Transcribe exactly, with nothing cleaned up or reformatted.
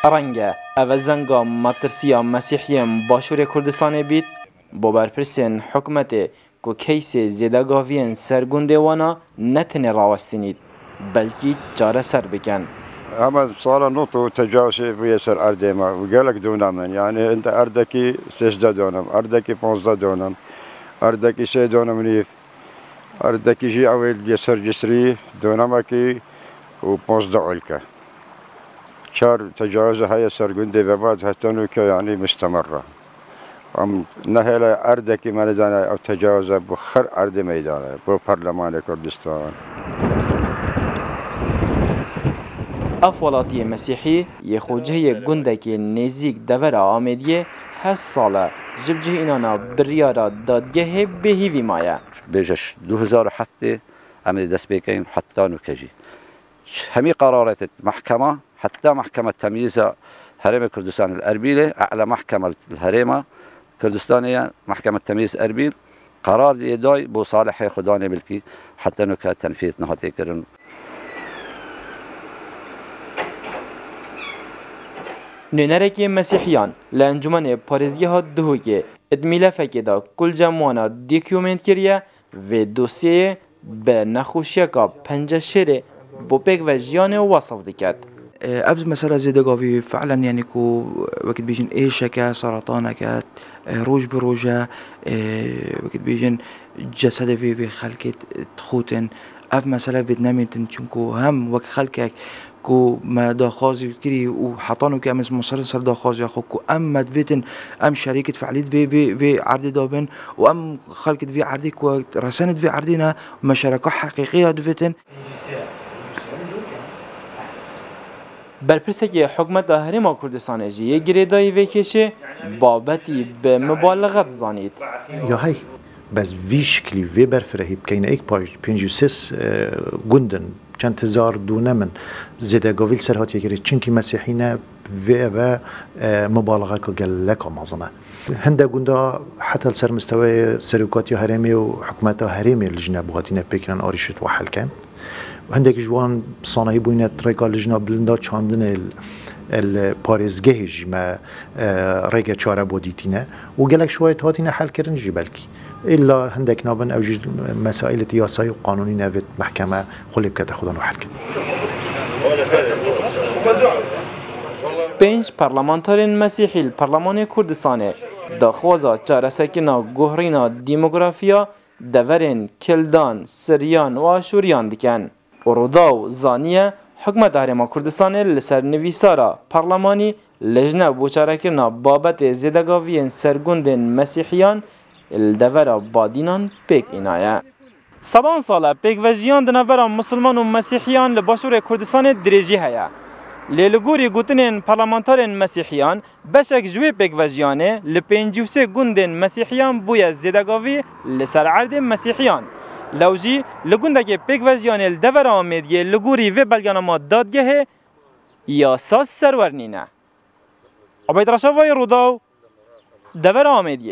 Renge ev e zenga metirsiya Mesîhiyên Başûrê Kurdistanê bît, bo berpirsên hikûmetê ku keysê zêdegaviyên ser gundê wana ne tenê rawestînît, belkî çareser bikin. Hema sala nod û tecawizê bûye ser erdê me û gelek dona min. Yanî hinde erdekî sêzdeh dona min, erdekî panzdeh dona min, erdekî sê dona min nîv, erdekî jî ew ê li ser cisrî donamekî û panzdeh olke. Çar tecawize heye ser gundê Bebad heta nûke, yanî mistemer e. Em nehêle erdekî me nedane ew tecawize bo xir erdê meydane, bo Perlemanê Kurdistan. Ev welatiyê Mesîhî yê xwe cihê gundekê nêzîk devera Amêdiyê heşt sal e ji bi cih înana biryara dadgehê bêhîvî maye. Bêje ji du hezar û heftê em ê dest pê keyin heta nûke jî. Hemî qeraret mehkema, heta mehkema temyîza Herêmê Kurdistanê li Erbîlê, E'la Mehkema li Herêma Kurdistanê ye, Mehkema Temyîz Erbîl, qerar yê day bo salihê xwe danê milkî, heta nûke tenfîz nehatiye kirin. Nûnerekî Mesîhiyan li Encûmenê Parêzgeha Duhokê di mîlefekê de ku li cem wan a dokument kiriye, vê dosyeyê bi nexweşiyeka penceşêrê bo pêkvejiyanê wesif diket. Ev mesele zêdegavî fi'len, yanî ku wekî dibêjin êşeke, seratanek e, roj bi roj e, wekî dibêjin cesedê vê, vê xelkê dixutin. Ev mesele vê nemîtin, çimku hem wek xelkek ku me daxwazî kirî û heta nûke em ê mistirin ser daxwaziya xwe ku em me divêtin, em şerîkî fi'lî di vê, vê, vê erdê de bin û em xelkî di vê erdê ku resenê di vê erdê ne, me şereka heqîqî ya divêtin. Berpirsekê hikûmeta Herêma Kurdistanê jî yê girêdayî vê kêşê babetî bi mubalixe dizanît. Ya hey, bes vî şiklî vê berfirehî bikeyne êk paj pêncî û sê, e, gund in, çend hezar dûne min zêdegavî li ser hatiye kirî, çinkî mesîhî ne, vê eve, e, mubalixe ku gelek a mezin e. Hinde gunda heta li ser misteweyê serokatiya herêmê û hikûmeta herêmê lijne bi hatine pêkirin arîşit we helken. Hindek ji wan sanahî bûyne rêka lijna bilinda çandinê li parêzgehê jî me, e, rêke çare bo dîtîne û gelek şwayê hatine helkirin jî belkî. Îlla hindek nabin ew jî mesaîlê yasayî û qanûnî ne vê mehkeme xwe lê bikete xwedan û helkin. Pênc parlamentarên Mesîhî li Perlemanê Kurdistanê daxwaza çareserkirina guherîna demografiya deverên Kildan, Siryan û Aşûriyan dikin. Rûdaw zaniye, hikûmeta Herêma Kurdistanê li ser nivîsara Perlemanî Lijne bo çarekirina babetê zêdegaviyên ser gundên Mesîhiyan li devera Badînan pêk înaye. Sedan sal e pêkvejiyan di navbera Misilman û Mesîhiyan li Başûrê Kurdistanê dirêjî heye. Lê li gorî gotinên parlamentarên Mesîhiyan, beşek ji wê pêkvejiyanê li pêncî û sê gundên Mesîhiyan bûye zêdegavî li ser erdê Mesîhiyan. Lew jî li gundekê pêkvejiyanê li devera Amêdiyê li gorî vê belgenama dadgehê yasa serwer nîne. Ubeyd Reşavayê, Rûdaw, devera Amêdiyê.